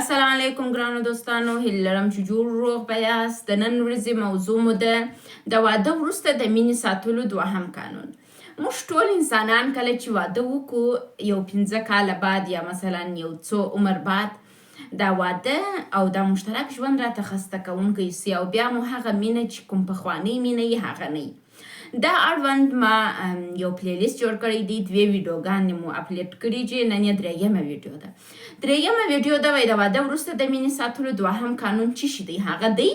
السلام علیکم ګرانو دوستانو، هیله لرم چې جوړ روغ به یاست. د نن ورځې موضوع مو ده د واده وروسته د مینې ساتلو دوهم قانون. موږ ټول انسانان کله چې واده وکړو، یو 5 کاله بعد یا مثلا یو څو عمر بعد، دا واده او دا مشترک ژوند راته خسته کوونکی سي او بیا مو هغه مینه چې کوم پخوانۍ مینه یي، هغه نه. دا اړوند ما یو playlist جوړ کړی دی، دوې ویډیوګانې مو اپلوډ کړي چې نن یې درېیمه ویډیو ده. درېیمه ویډیو ده، وایي د واده وروسته د مینې ساتلو دوهم قانون چی شي دی؟ هغه دی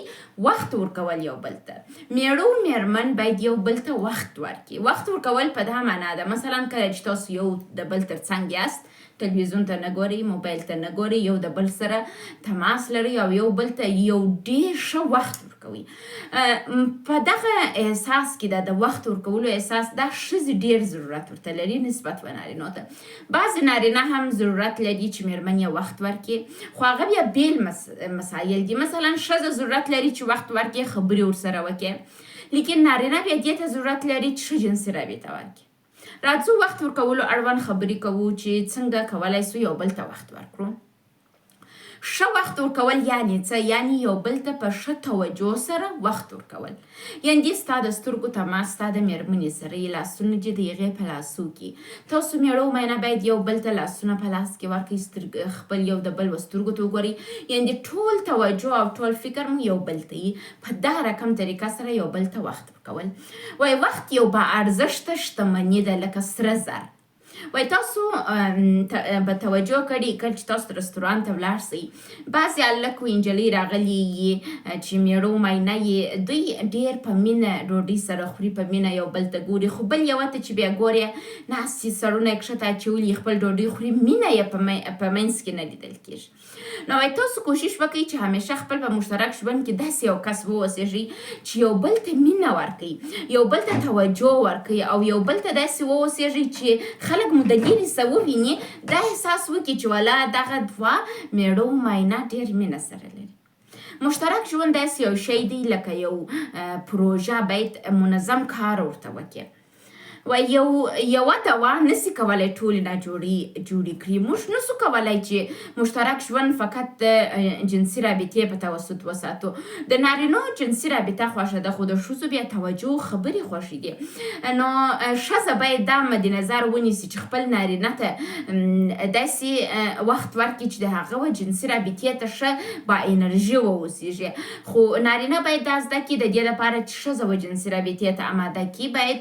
وخت ورکول یو بل ته. میړه او میرمن باید یو بل ته وخت ورکړي. وخت ورکول په دا معنا ده، مثلا کله چې تاسو یو د بل تر څنګ یاست، تلویزیون ته نه ګورئ، موبایل ته نه ګورئ، یو د بل سره تماس لرئ او یو بل ته یو ډیر ښه وخت ورکوئ. په دغه احساس کې، دا د وخت ورکولو احساس، دا ښځې ډیر ضرورت ورته لري نسبت و نارینو ته. بعضې نارینه هم ضرورت لري چې میرمن یې وخت ورکړي، خو هغه بیا بیل مسایل دي. مثلا ښځه ضرورت لري چې وخت ورکړي، خبرې ورسره وکړي، لیکن نارینه بیا دې ته ضرورت لري چې ښه جنسي رابطه ورکړي. راځو، وخت ورکولو اړوند خبرې کوو چې څنګه کولای سو یو بل ته وخت ورکړو. ښه وخت ورکول یعنی څه؟ یعنی یو بل ته په ښه توجه سره وخت ورکول، یعنی ستا د سترګو تماس ستا د میرمنې سره یې، لاسونه دې د هغې په لاسو کې. تاسو میړه او ماینه باید یو بل ته لاسونه په لاس کې ورکړئ، سترګ خپل یو د بل و سترګو ته وګورئ، یعنی ټول توجه او ټول فکر مو یو بل ته یي. په دا رقم طریقه سره یو بل ته وخت ورکول. وای وخت یو با ارزښته شتمني ده، لکه سره زر. وای تاسو به توجه کړي، کله چې تاسو رستورانت ته ولاړ سئ، بعضې هلک و نجلۍ راغلي یي چې میړه و ماینه یې، دوی ډېر په مینه ډوډۍ سره خوري، په مینه یو بل ته ګوري، خو بل یوه ته چې بیا ګورې، ناست یې، سرونه یې کښته اچولي، خپل ډوډۍ خوري، مینه یې په منځ کې نه لیدل کېږي. نو وای تاسو کوشش وکړئ چې همیشه خپل په مشترک ژوند کې داسې یو کس واوسیږئ چې یو بل ته مینه ورکړي، یو بل ته توجه ورکړي او یو بل ته داسې واوسیږئ چې خلک مو د لیرې څه وویني، دا احساس وکړي چې ولا دغه دوه میړه او ماینه ډېر مینه سره لري. مشترک ژوند داسې یو شی دی لکه یو پروژه، باید منظم کار ورته وکړي. و یوه دوا نسی کولای ټولې ناجوړي جوړې کړي. موږ نسو کولای چې مشترک ژوند فقط د جنسي رابطې په توسط وساتو. د نارینو جنسي رابطه خوښه ده، خو د ښځو بیا توجه، خبرې خوښې دي. نو ښځه باید دا مد نظر ونیسي چې خپل نارینه ته داسې وخت ورکړي چې د هغه و جنسي رابطې ته ښه با انرژي واوسیږي، خو نارینه باید دا زده کړي، د دې لپاره چې ښځه و جنسي رابطې ته اماده کړي، باید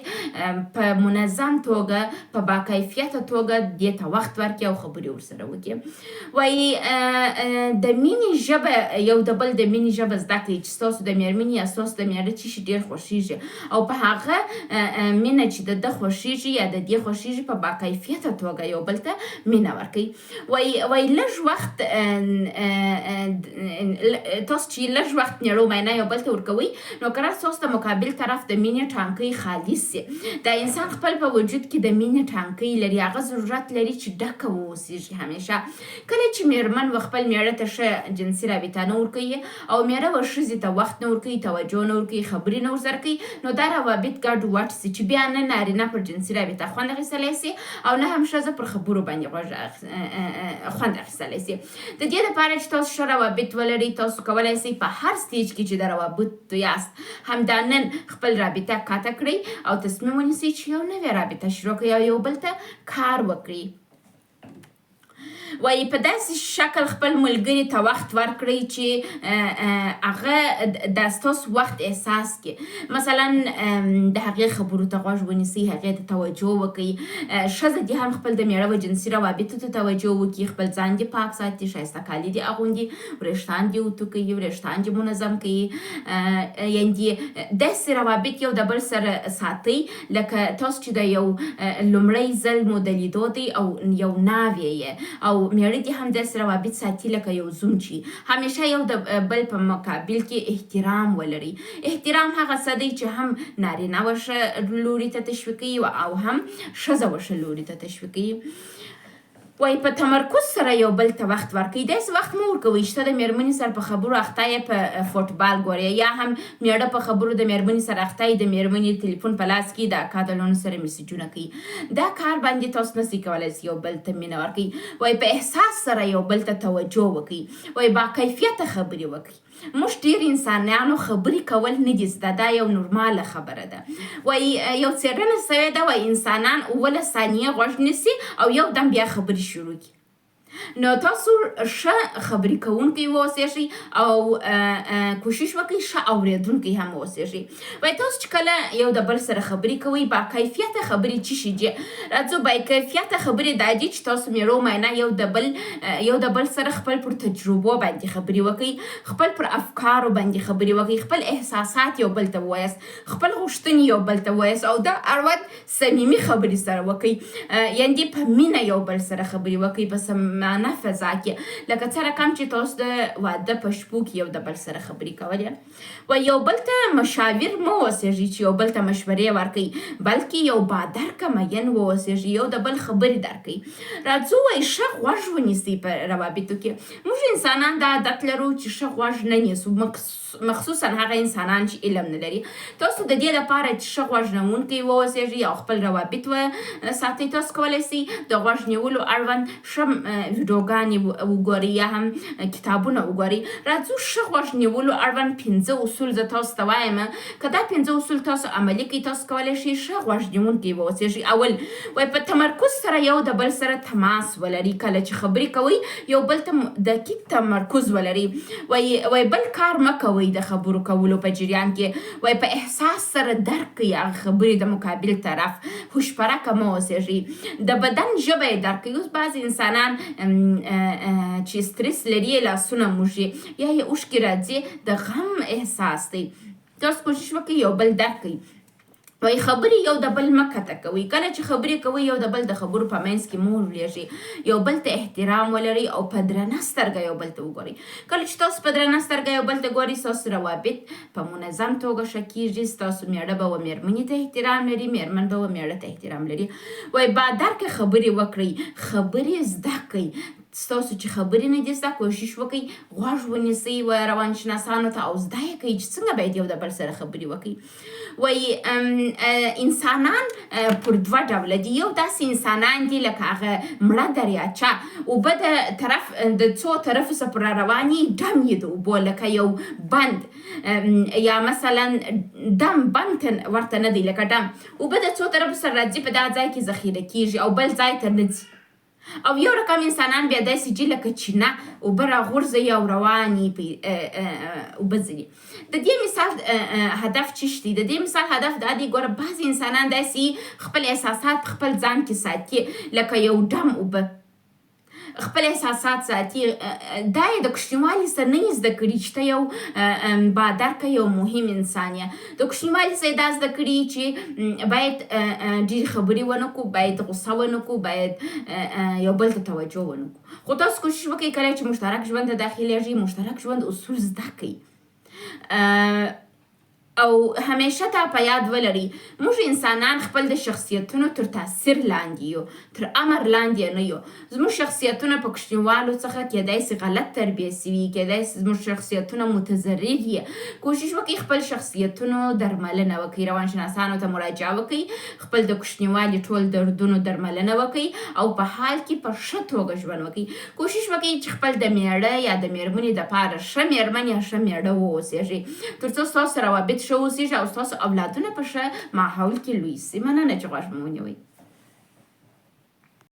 په منظم توګه، په باکیفیته توګه دې ته وخت ورکړي او خبرې ورسره وکړي. وایي د مینې ژبه، یو د بل د مینې ژبه زده کړئ چې ستاسو د میرمنې یا ستاسو د میړه چی شي ډېر خوښیږي او په هغه مینه چې د ده خوښیږي یا د دې خوښیږي، په باکیفیته توګه یو بل ته مینه ورکړئ. وایي لږ وخت، تاسو چې لږ وخت میړه او ماینه یو بل ته ورکوئ، نو کرار ستاسو د مقابل طرف د مینې ټانکۍ خالي سي. دا انسان خپل په وجود کې د مینې ټانکۍ لري، هغه ضرورت لري چې ډکه واوسیږي همیشه. کله چې میرمن و خپل میړه ته ښه جنسي رابطه نه ورکوي او میړه و ښځې ته وخت نه ورکوي، توجه نه ورکوي، خبرې نه ورسره کوي، نو دا روابط ګډ وډ سي چې بیا نه نارینه پر جنسي رابطه خوند اخیستلی سي او نه هم ښځه پر خبرو باندې غوږ خوند اخیستلی سي. د دې لپاره چې تاسو ښه روابط ولرئ، تاسو کولای سئ په هر stage کې چې د روابطو یاست، همدا نن خپل رابطه قطع کړئ او تصمیم ونیسئ چې یو نوې رابطه شروع کړئ او یو بل ته کار وکړئ. وایي په داسې شکل خپل ملګري ته وخت ورکړئ چې هغه د ستاسو وخت احساس کړي. مثلا د هغې خبرو ته غوږ ونیسئ، هغې ته توجه وکړئ. ښځه دې هم خپل د میړه و جنسي روابطو ته توجه وکړي، خپل ځان دې پاک ساتي، ښایسته کالي دې اغوندي، وریښتان دې اوتو کوي، وریښتان دې منظم کوي. یعنې داسې روابط یو د بل سره ساتئ لکه تاسو چې د یو لومړی ځل مو د لیدو دی او یو ناوې یې، او میړه دې هم داسې روابط ساتي لکه یو زوم چې. همیشه یو د بل په مقابل کې احترام ولري. احترام هغه څه دی چې هم نارینه وښه لوري ته تشویقوي او هم ښځه وښه لوري ته تشویقوي. وایي په تمرکز سره یو بل ته وخت ورکړئ، داسې وخت مه ورکوئ چې ته د مېرمنې سره په خبرو اخته یې په فوټبال ګورې، یا هم مېړه په خبرو د مېرمنې سره اخته یې د مېرمنې تلیفون په لاس کې د اکا د لوڼو سره میسجونه کوي. دا کار باندې تاسو نشئ کولای چې یو بل ته مینه ورکړئ. وایي په احساس سره یو بل ته توجه وکړئ. وایي باکیفیته خبرې وکړئ. موږ ډیر انسانانو خبرې کول نه دي زده، دا یو نورماله خبره ده. وایي یو څېړنه شوې ده، وایي انسانان 17 ثانیې غوږ نیسي او یو دم بیا خبرې شروع کړي. نو تاسو ښه خبرې کوونکی واوسېږئ او کوشش وکړئ ښه اورېدونکی هم واوسېږئ. وایي تاسو چې کله یو د بل سره خبرې کوئ، با کیفیته خبرې چی شي دي؟ راځو، با کیفیته خبرې دا دي چې تاسو میړه او ماینه یو د بل سره خپل پر تجربو باندې خبرې وکړئ، خپل پر افکارو باندې خبرې وکړئ، خپل احساسات یو بل ته ووایاست، خپل غوښتنې یو بل ته ووایاست او دا اړوند صمیمي خبرې سره وکړئ، یعنې په مینه یو بل سره خبرې وکړئ، په صمیمانه فضا کې، لکه څه رقم چې تاسو د واده په شپو کې یو د بل سره خبرې کولې. و یو بل ته مشاور مه اوسېږئ چې یو بل ته مشورې ورکړئ، بلکې یو بادرکه مین واوسېږئ، یو د بل خبرې درکړئ. راځو، وایي ښه غوږ ونیسئ. په روابطو کې موږ انسانان دا عادت لرو چې ښه غوږ نه نیسو، مخصوصا هغه انسانان چې علم نه لري. تاسو د دې لپاره چې ښه غوږ نیونکی واوسېږئ او خپل روابط وساتئ، تاسو کولی شئ د غوږ نیولو اړوند ښه ویډیوګانې وګورئ یا هم کتابونه وګورئ. راځو، ښه غوږ نیولو اړوند پنځه اصول زه تاسو ته وایم. که دا پنځه اصول تاسو عملي کړئ، تاسو کولی شئ ښه غوږ نیونکی واوسېږئ. اول، وایي په تمرکز سره یو د بل سره تماس ولرئ. کله چې خبرې کوئ، یو بل ته دقیق تمرکز ولرئ. وایي بل کار مه کوئ د خبرو کولو په جریان کې. وایي په احساس سره درک کړئ هغه خبرې د مقابل طرف، هوشپرکه مه اوسېږئ. د بدن ژبه یې درک کوي. اوس بعضې انسانان چې سترس لري، لاسونه موږي یا یې اوښکې راځي، د غم احساس دی. تاسو کوشش وکړئ یو بل درک کړئ. وایي خبرې یو د بل مه قطع کوئ. کله چې خبرې کوئ، یو د بل د خبرو په منځ کې مه ورلېږئ. یو بل ته احترام ولرئ او په درنه سترګه یو بل ته وګورئ. کله چې تاسو په درنه سترګه یو بل ته ګورئ، ستاسو روابط په منظم توګه ښه کیږي. ستاسو میړه به و میرمنې ته احترام لري، میرمن به و میړه ته احترام لري. وایي بادرکه خبرې وکړئ، خبرې زده کړئ. ستاسو چې خبرې نه دي زده، کوشش وکړئ غوږ ونیسئ و روانشناسانو ته او زده یې کړئ چې څنګه باید یو د بل سره خبرې وکړئ. وایي انسانان پر دوه ډوله دي. یو داسې انسانان دي لکه هغه مړه دریاچه، اوبه د طرف د څو طرفو څخه پر رواني، ډم یې د اوبو لکه یو بند، یا مثلا ډم بند ورته نه دی، لکه ډم، اوبه د څو طرفو سره راځي، په دا ځای کې ذخیره کیږي او بل ځای ته نه ځي. او یو رقم انسانان بیا داسې دي لکه چینه، اوبه راغورځوي او روانې په اوبه ځي. د دې مثال هدف چی دی؟ د دې مثال هدف دا دی، ګوره، بعضې انسانان داسې خپل احساسات په خپل ځان کې ساتي، لکه یو ډم اوبه خپل احساسات ساتي. دا یې د کوچنیوالي څخه نه زده کړي چې ته یو بادرکه یو مهم انسان یې. د کوچنیوالي څخه دا زده کړي چې باید ډېرې خبرې ونه کړو، باید غوسه ونه کړو، باید یو بل ته توجه ونه کړو. خو تاسو کوشش وکړئ، کله چې مشترک ژوند ته داخلېږئ، مشترک ژوند اصول زده کړئ او همیشه دا په یاد ولرئ، موږ انسانان خپل د شخصیتونو تر تاثیر لاندې یو، تر امر لاندې نه یو. زموږ شخصیتونه په کوچنیوالو څخه کېدای سي غلط تربیه سوي، کېدای سي زموږ شخصیتونه متضرر وي. کوشش وکړئ خپل شخصیتونو درملنه وکړئ، روانشناسانو ته مراجعه وکړئ، خپل د کوچنیوالي ټول دردونو درملنه وکړئ او په حال کې په ښه توګه ژوند وکړئ. کوشش وکړئ چې خپل د میړه یا د میرمنې دپاره ښه میرمن یا ښه میړه واوسېږئ، تر څو ستاسو روابط ښه اوسېږي او ستاسو اولادونه په ښه ماحول کې لوی سي. مننه چې غوږ مو ونیوئ.